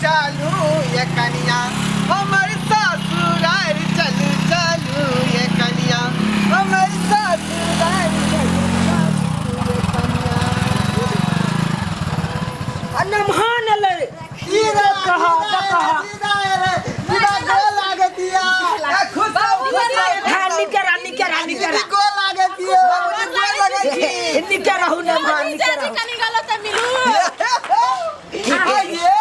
चलू ये कनिया हमर ससुरार चलू चलू ये कनिया हमर ससुरार चलू चलू ये कनिया। आ नमहान एलै। की रे कहा, कहा। दीदा रे दीदा गोर लागे दिया। ए, खुश रहो, खुश रहो। हाँ, निके रह, निके रह, निके दीदी रह। गोर लागे दिया। बाबूजी गोर लागे छी। निके रहू नमहान, निके जीजाजी रहू। कनी गलत मिलू। आइए,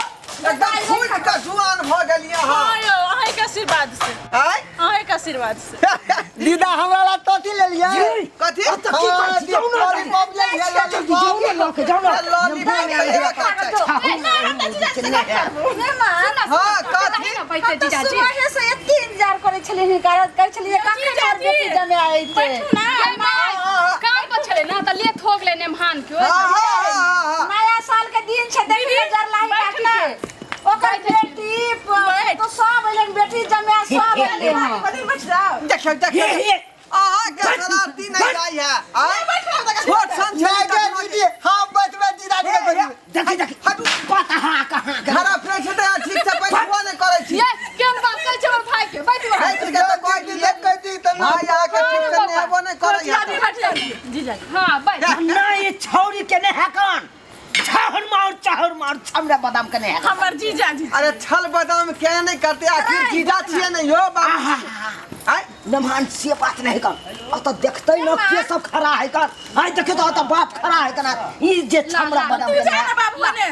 एकदम फूट के जुआन भऽ गेलियै अहाँ। हाँ यौ, अहाँके आशीर्वाद से। आँय? अहाँके आशीर्वाद से। दीदा हमरा ला कथी लेलियै? कथी? तऽ की करै छी? जाउ ने। लॉलीपॉप लेलियै। जल्दी जाउ ने लऽ के, जाउ ने। लॉलीपॉप लेलियै। हाँ, कथी? बैठे जीजाजी। सुबहे से एते इंतजार करै छलियै हिनका, कहै छलियै कखन हमर बेटी जमे अयतै। बैठू ना। काम पर छलै ना तऽ लेट हो गेलै नेमहान के। हाँ, हाँ, हाँ, हाँ। नया साल के दिन छै, देखिए जरलाही बैठ काकी ना। के ओकर बेटी तो सब एलन, बेटी जमे सब एलै हँ। देखियौ देखियौ। हे, हे। अहाँके शरारती नहि जाइ है। आँय? छोट सन छै। दीदी, हम बैठबै दीदा के गोदी में। देखी देखी। हटू। पता हाँ कहाँ गेलै। खराब फ्रेश छै तऽ अहाँ ठीक से बैठबो नहि करै छी। ये केहन बात कहै छै हमर भाई के? बैठ बैठ के तऽ कहै छी देख कहै छी तऽ भाई अहाँके ठीक से नेहबो नहि करै जीजाजी है। बैठ जाउ। जीजाजी हाँ बैठ। नहि, ई छौरी के नहि हैकन। छाहर मार, छाहर मार, छमरा बादाम के नहि हैकन। हमर जीजाजी। अरे छल बदाम क्या नहीं करते, आखिर जीजा छियै ने यो बाबू। आँय? नमहान से बात नहीं कर, अत देखते न के सब खड़ा है कर। आइ देखियो तो अत बाप खड़ा है कना ई जे छमरा बादाम तू के जा नहीं। ना बाबू ने।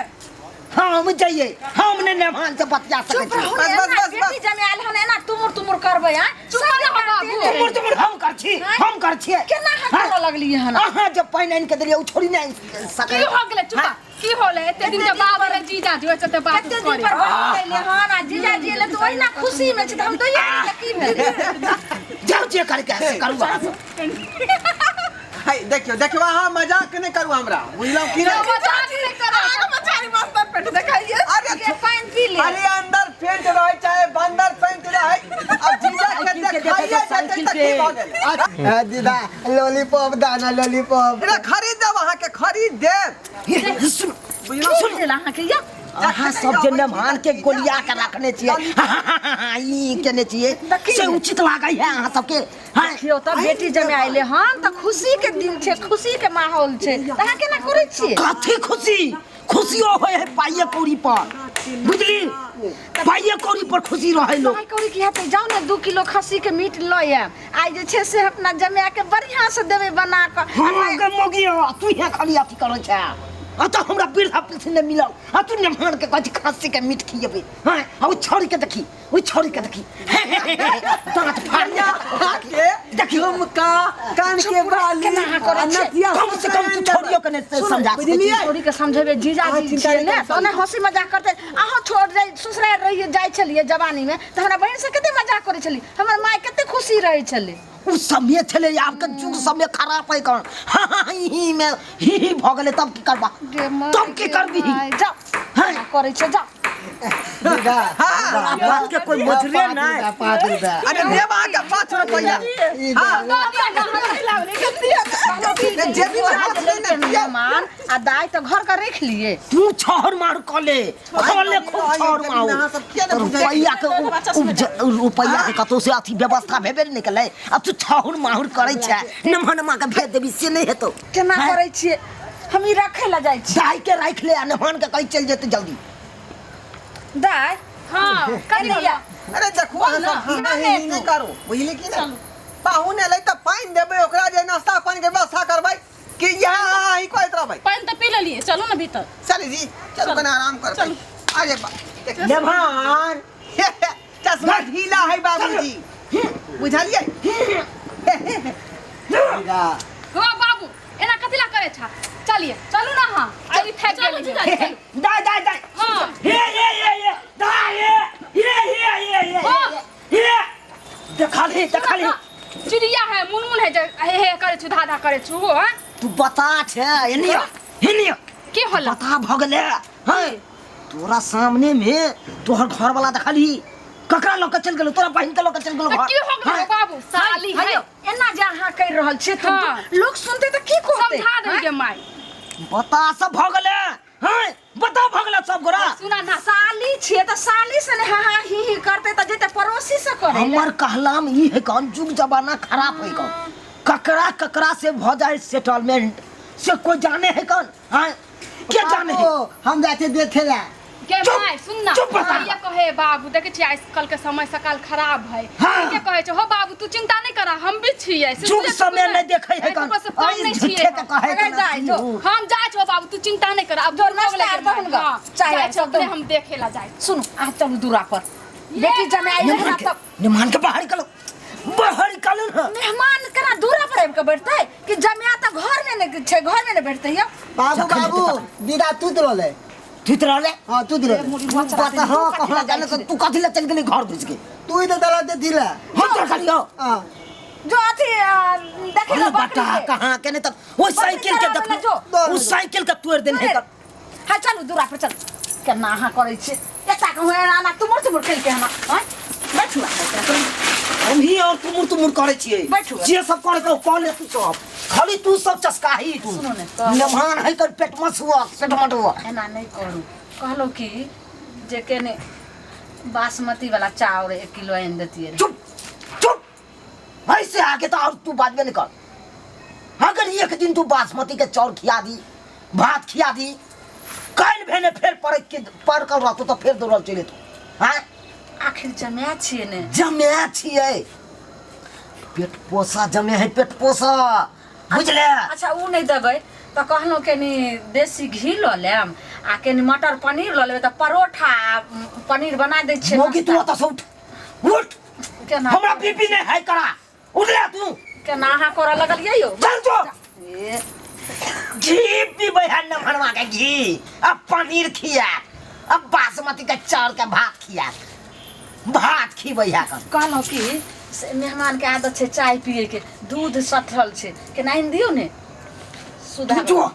हाँ, हम जाइए, हम ने नमहान से बतिया सकै छी। चुप रहू बस, ने, बस, एना बस, बेटी बस। जमे आयल हन, एना तुमुर तुमुर करबै आँय? चुप रह बाबू। तुमुर तुमुर हम कर छी, हम कर छियै। केना अहाँ करऽ लगलियै हन? अहाँ जे पानि आनि के देलियै ओ छोड़ी नहि आनि सकै। की हो गेलै? चुप। की होलै? एते दिन के बाद रे जीजाजी ओइ चलते बात कते दिन करे। पर बहिन एलै हन आ जीजाजी एलै तऽ ओहिना खुशी मे छै, तऽ हम दैये देलियै, की भेलै? जाउ जे करके से करू अहाँ सब। हाय, देखियौ देखियौ, अहाँ मजाक नहि करू हमरा, बुझलहुँ कि नहि? मजाक नहि करै। अरे के पानि पी ले। अरे अंदर पेंट रहे चाहे बंदर पेंट रहे, अब जीजा के साइकिल के देखाइए देखै जेतै साइकिल तऽ की के। भऽ गेलै? ए, दीदा लॉलीपॉप दाना लॉलीपॉप। अरे खरीद देब अहाँके, खरीद देब। हे, सुन। बुझलहुँ? की भेल अहाँके यौ? अहाँ सब जे नमहान के गोलिया के रखने छियै, ई केने छियै से उचित लागै है अहाँ सबके? हाँ? देखियौ तऽ बेटी जमे अयलै हन तऽ खुशी के दिन छै, खुशी के माहौल छै, तऽ अहाँ केना करै छियै? कथी खुशी? खुशियो होय है पाइये कौड़ी पर, बुझली? पाइये कौड़ी पर खुशी रहे लोग। पाइ कौड़ी की हेतै? जाउ ने 2 किलो खस्सी के मीट लऽ आयब, आइ जे छै से अपना जमाए के बढ़िआँ से देबै बना कऽ। हाँ गे मोगी, तू यहाँ खाली अथी करै छै। आ तऽ हमरा वृद्धा पेंशन नहि मिलल आ तू नेमान के कहै छी खस्सी के मीट खिएबै। हाँ, आ ओ छौड़ी के देखी, ओहि छौड़ी के देखी, दाँत फाड़ के देखी। झुमका, कान के बाली, केना अहाँ करै आ छियै? नथिया। कम से कम तू छौड़ियो के नहि समझा सकै छी। बुझलियै? छोड़ी के समझेबै, जीजाजी अहाँ चिंता छियै नहि ने, करू। तऽ ओना हँसी मजाक करतै। अहाँ छोड़ जाइ ससुराल रहियै, जाइ छलियै जवानी मे तऽ हमरा बहिन से कते मजाक करै छली, हमर माय कते खुशी रहै छलै। ओ समय छलै, आब के युग समय खराब है कौन। हाँ हाँ, ही ही में ही ही भऽ गेलै, तब की करबा? गे माय, तब की गे करबी? माय, जाउ। हाँ। केना करै छै, जाउ। दीदा। हाँ। बात के कोई मजरे नहीं। 5 रुपया। अरे देब अहाँके 5 रुपैआ। हाँ। जेबी में हाथ नहि ने दियौ। मेहमान आ दाइ तऽ घर के रख लिए। तू छहर मार कले कले, खूब छहर मार। अहाँ सब किया ने बुझै छी? रुपैआ के रुपैआ के कतौ से अथी व्यवस्था भेबे नहि केलै आ तू छहुर माहुर करै छै, नमहर नमा के भेज देबी से नहि हेतौ। केना हैं? करै छियै? हम ई रखै लए जाइ छी। दाइ के राखि ले आ नमहन के कही चलि जेतै जल्दी। दाइ। हाँ, कथी एने आ। अरे देखू, अहाँ सब हाँ ही ही नहि करू, बुझली कि नहि? पाहुन एलै तऽ पानि देबै ओकरा, जे नाश्ता पानि के व्यवस्था करबै कि यहाँ अहीं कहैत रहबै? पानि तऽ पी लेलियै, चलू ने भीतर। चलू जी, चलू, कने आराम करबै। अरे बा देख, नमहन चश्मा ढीला है बाबूजी, बुझलियै? दीदा। हो बाबू, एना कथी ला करै छा? चलिए, चलू ना। हाँ, अभी थक गेली। दाइ दाइ दाइ। हाँ। हे हे हे हे दाइ, हे हे हे हे हे। हाँ। हे देखा ले, देखा ले। चिड़िया है मुनमुन है जे हे हे करै छु, धा धा करै छु हो। हाँ? तू बता छै, एनी आ, एनी आ। की होला? बता भऽ गेलै हैं? तोरा सामने में तोहर घर वाला देखली ककरा लऽ के चलि गेलो, तोरा बहिन के लऽ के चलि गेलो तऽ घर। की हो गेलो हैं? बाबू? साली है। हेयौ, एना जे अहाँ कहि रहल छियै तऽ हाँ। लोक सुनतै तऽ की कहतै? समझा देलकै माय। बता सब भऽ गेलै हैं? बता भऽ गेलै सब गोरा। सुना ना। साली छियै तऽ करै लए। हमर कहलाम ई है कौन जुग जमाना खराब है कौन ककरा ककरा से भ जाए सेटलमेंट से कोई जाने है कौन हाँ के जाने है बाबू, हम जाते देखे ला के चुप, माय सुन ना चुप बता। ये कहे बाबू देखे छियै आजकल के समय सकाल खराब है हाँ। के कहे छै हो बाबू तू चिंता नहीं करा हम भी छियै से जुग तू समय नहीं देखे है कौन ककरो से कम आई नहीं झूठे छियै के कहे अगर कन जाए जो। हम जाइ छौ बाबू तू चिंता नहीं कर अब जो नाश्ता आर दहुन ग। चाय चाहे आर सब अपने दहुन। हम देखे ला जाइ सुनू अहाँ चलू दूरा पर बेटी जमाई आइल निमान ना के तब निमान के बाहर निकालो बाहर निकालो ना मेहमान केना दूरा पर आबि के बैठतै कि जमाया तऽ घर में ने छै घर में ने बैठतै यौ बाबू जखन बाबू हेतै दीदा तू रहले ठीक रहले हाँ तू रहले मुड़ी बचा बता हाँ कहाँ जाने तो तू कथी ले चल गेली घर घुस के तू ही तो दला दे दिला हम तो खाली हो हाँ जो अथी देखी अरे ना बटा बकरी के। कहाँ के नहीं तब वो साइकिल के चलाबै देख ला जो। वो साइकिल के तोड़ देने है हाँ चलू दूरा पर चलू केना अहाँ करै छियै एकटा कहूँ एना एना तुमर तुमर केलकै हमरा आँय बैठू अहाँ हम ही और तुमुर तुमुर करे छियै बैठू। जे सब करे के कह ले तू सब खाली तू सब चस्काही तू सुनू ने, कहलहुँ। मेहमान है कर पेट में सुआ पेट में हुआ एना नहि करू कहलहुँ कि जे केने बासमती वाला चाउर 1 किलो आनि देतियै रहए। चुप चुप ऐसे आगे तो और तू बाद में निकल अगर एक दिन तू बासमती के चाउर खिया दी भात खिया दी काल्हि भेने फेर पड़े के पर कर रहतो तो फेर दौड़ल चले तू हाँ आखिर जमाए छियै ने जमे छियै पेट पोसा जमे है पेट पोसा बुझले अच्छा ओ नहि देबै तऽ कहलहुँ कनि देसी घी लऽ लेब आ कनि मटर पनीर लऽ लेबै तऽ परोठा आ पनीर बना दै छियै मोगी तू नाश्ता। ओतऽ से उठ उठ केना हमरा बीपी नहि है करा उठ ले तू केना अहाँ करऽ लगलियै यौ चल जो ए, घी पीबै है नमहरवा के घी अब पनीर खिया अब बासमती के चाउर के भात खिया भात खिबै है कन कहलहुँ कि से मेहमानके आदत छै चाय पियैके दूध सठल छै केना आनि दियौ ने सुधा तू जो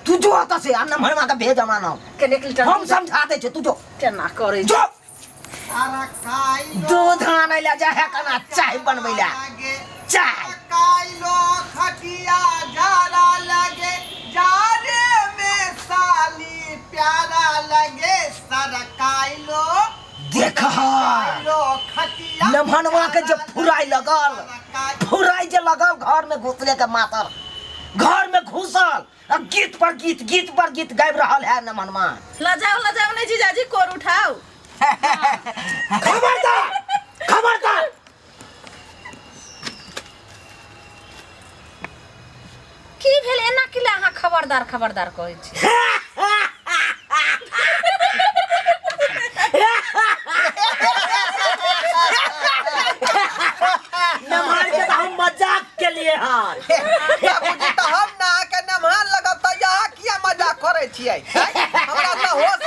तू जो ओतऽ से आ नमहरवा के भेज मानो केने 1 लीटर हम दूध समझा दै छियै तू जो केना करै जो अरे खाइलो दूध आनै ला जा है कना चाय बनबै ला लगे चाय खाइलो खटिया झारा लगे जारे में साली प्यारा लगे सरकाइलो देख खाइलो खटिया नमहनवा के जे फुराई लगल फुराई जे लगल घर में घुसले के मातर घर में घुसल आ गीत पर गीत गीत पर गीत गाबि रहल है नमहनवा लजाओ लजाओ नहीं जीजाजी कोर उठाओ खबरदार खबरदार की भेल एना की ले अहाँ खबरदार खबरदार कहै छी नमहर के तो हम मजाक के लिए हन बाबूजी तऽ हम ना अहाँके नमहर लगब तऽ यहाँ किया मजाक करै छियै आँय? हमरा तऽ होश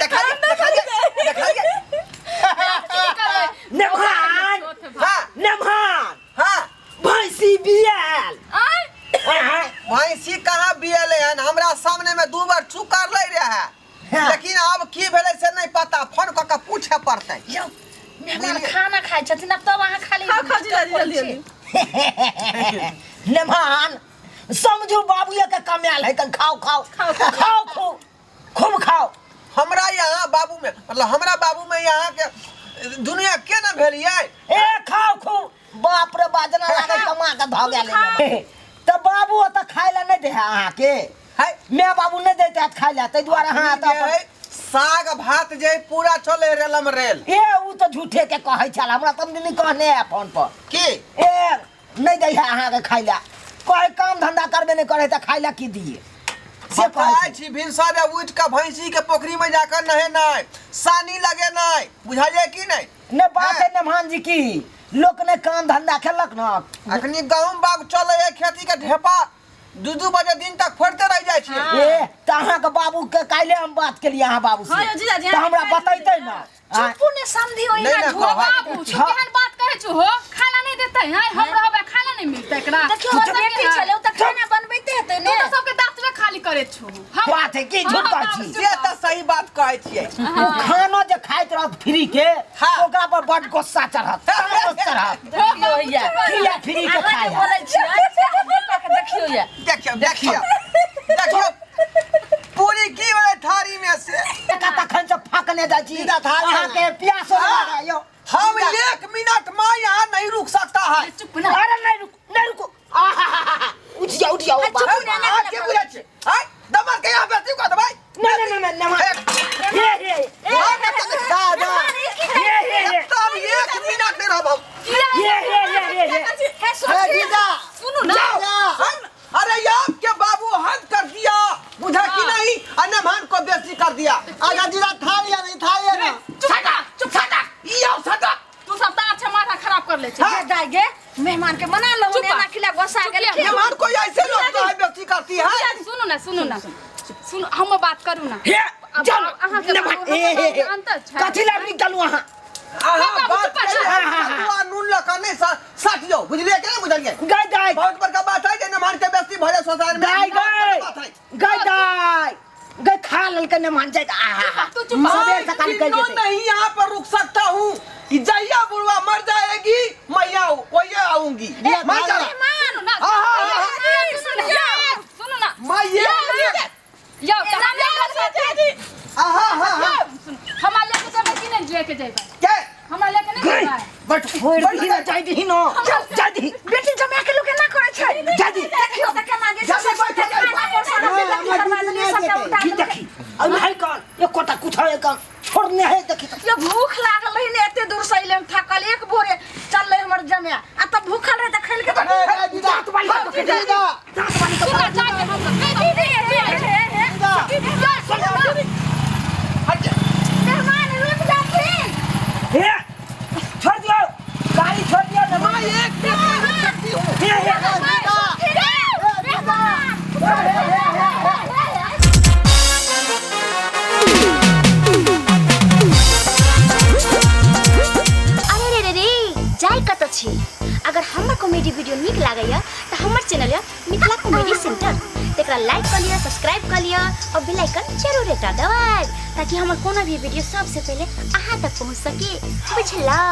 देखलियै देखलियै देखलियै नमहर हाँ नमहर हाँ भैंसी बियाल आँय आँय, भैंसी कहाँ बियले हन हमरा सामने में दू बार चुकर लै रहे हाँ। लेकिन अब की भेलै से नहीं पता फोन कऽ के पूछे पड़तै यौ मेहमान खाना खाइ छथिन आब तब अहाँ खाली खाओ खाओ जीजाजी जल्दी जल्दी नमहर समझू बाबूए के कमायल है कन खाओ खाओ खाओ, खाओ। खाओ खूब खूब खाओ हमरा यहाँ बाबू में मतलब हमरा बाबू में यहाँ के दुनिया के ना भेलियै ए खाओ खूब बाप रे बाजना लागल कमा के धऽ गेल तऽ बाबू ओतऽ खाय लए नहि दे है अहाँके है माय बाबू नहि दैत हैत खाय लए ताहि दुआरे अहाँ एतऽ जे है, साग भात जे है, पूरा चले रेलम रेल ए उ तऽ झूठे के कहै छल हमरा तब नहि कहने है फोन पर की ए नहि दै है अहाँके खाय लए कहै काम धंधा करबे नहि करै तऽ खाय लए की दिए से कहै बताय छै। छी भिनसर उठि कऽ भैंसी के पोखरी में जाकर नहेनाइ सानी लगेनाइ बुझलियै की नहि नहि बात है नमहान जी की लोक ने काम धंधा खेलक न अखनी गहूम बाग चले है खेती के ढेपा 2-2 बजे दिन तक फोड़ते रह जाइ छियै ए तऽ अहाँके बाबू के काल्हि हम बात केलियै अहाँ बाबू से हाँ यौ जीजाजी, तऽ हमरा अहाँ बतैतै न आँय? चुपू ने समझी ओहिना नहि, नहि, झूठ कहै। बाबू तू केहन बात कहै छु हो खाना नहीं देतै हैं हम रहबै खाना नहीं मिलतै एकरा देखियौ ओतऽ बेटी छलै ओ तऽ खाना बनबैते हेतै तू ने तऽ सबके दाँतवे खाली करै छु हम बात है की झूठ हाँ, कहै छी से तऽ सही बात कहै छियै ओ खानो जे खाइत रहत फ्री के हाँ। ओकरा पर बड गुस्सा चढ़त तामस चढ़त देखियौ हैया किया फ्री के अहाँ खाय जे है? बोलै छियै से बेटा के देखियौ या देखियौ देखियौ देखियौ पूरी की भेलै थारी में से एका तखन से फकने लेने जाइ छी। सीधा थाल अहाँ के प्यासो लागल यौ। हम एक मिनट माँ यहाँ नहीं रुक सकता है। चुप ना। अरे नहीं रुक, नहीं रुको। आहा, उठ जाओ, उठ जाओ। चुप ना, ना, आ, के बुझै छै आय दमन के यहाँ बेसी कऽ देबै। नहीं नहीं नहीं नहीं, हे हे दादा हे हे हे तब एक मिनट नहीं रहब हम। हे हे हे हे हे। हे सुन, हे जीजा। सुनू ना। हाँ? अरे आपके बाबू हद कर दिया, बुझा कि नहीं, अनमान को बेसी कर दिया। आगा जीजा थाली आ नहीं, थाली आ ना। सटा चुप सटा ई आओ सटा। तू सब तऽ अच्छा माथा खराब कर ले छै। हे दाइ गे, मेहमान के मना लहु चुप। एना खिला गोसा चुप गेल। ले। मेहमान को ऐसे लोग जो है बेसी करती है। सुनू ना, सुनू ना, सुनू, हम बात करू ना। हे अब चल अहाँके ने बाबू, हे हे हे। हमर अंतर छै। कथी ला रुकि गेलहुँ अहाँ? अहाँ बाबू, बात चुप करिए, हाँ, हाँ, हाँ। सतुआ नून लऽ कऽ नहि सट जाउ, बुझलियै कि नहि बुझलियै? गै दाइ। बहुत बड़का बात है जे मेहमान के बेसी भऽ जाय ससुराल में। दाइ गै। बात है। गै दाइ गै, खा लेलकै ने मान जाय। आहा, तू चुप। सबेर सकाल मैं निकलि तीनों जेतै। नहीं यहाँ पर रुक सकता हूँ कि जहिया बुढ़वा मर जाएगी मैं यहाँ वही आऊंगी। मैं जा रहा। सुनू ना। हाँ, हाँ, हाँ, सुनू ना, सुनू ना। मैं ये यौ तऽ हम आहा हा हा। सुनू, हमरा लेके जेबै कि नहि लेके जेबै? के हमरा लेके नहि गै जेबै? बट फोड़ दही ना, जाय दही ना, जाय दही। बेटी जमा के लोग एना करै छै। जाय दही। देखियौ तऽ केना जे जा, जा, बैठ, खाना बैठ। परसा के लत्ती करवा देलियै, सबटा उठा की देलकै। देखी अब है कौन एकोटा कुछ है कौन छोड़ने है देखी यो भूख लागल रही ने, एते दूर से अइले हम थकल, एक भोरे चललै हमर जमाय आ तब भूखल रहे तऽ खेलके तऽ हे जीजा। दांत वाली के पकड़ जीजा। दांत वाली के सुनू ना, जाके हम जीजा। मेहमान रुक जाथिन। हे छोड़ दियो, गाड़ी छोड़ दियो ना। मैं एक मिनट नहीं रुक सकती हूँ। हे हे अरे रे रे रे, जाय कत छी? अगर हमर कॉमेडी वीडियो नीक लागैया तऽ हमर चैनल या मिथिला कॉमेडी सेंटर, तेकरा लाइक कर लिअ, सब्सक्राइब कर लिअ और बेल आइकन जरूर एकटा दबाएब ताकि हमर कोनो भी वीडियो सबसे पहले अहाँ तक पहुँच सके। बुझलौ?